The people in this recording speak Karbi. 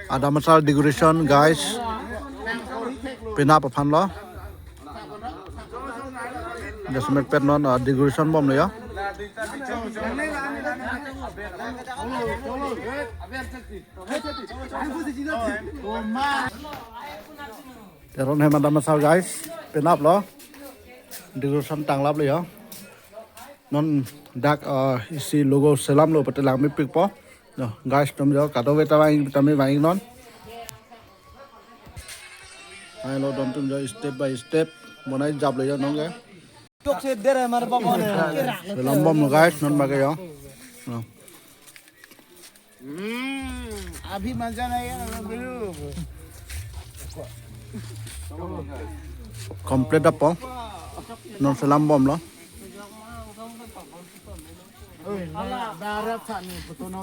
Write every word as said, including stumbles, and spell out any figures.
Adam asar decoration, guys. Penap aphan lo. Jasemet pet non, ah, decoration bomlo ya. Teron hem adam asar, guys. Penap lo. Decoration tanglaplo ya. Non dak, ah, isi logo selamlo pute langmepikpo. No, guys, atum jo kadokave ta vang, tame vang non. Hai lo, atum jo step by step bonai japlo jo non ke. Tok se der hai hamare baba ne. Selam bomlo, guys, non bage jo. No. Hmm, abhi maza nahi aaya, guru. Complete apo. Non selam bomlo. Oi, na, na, rap sa ni, photo no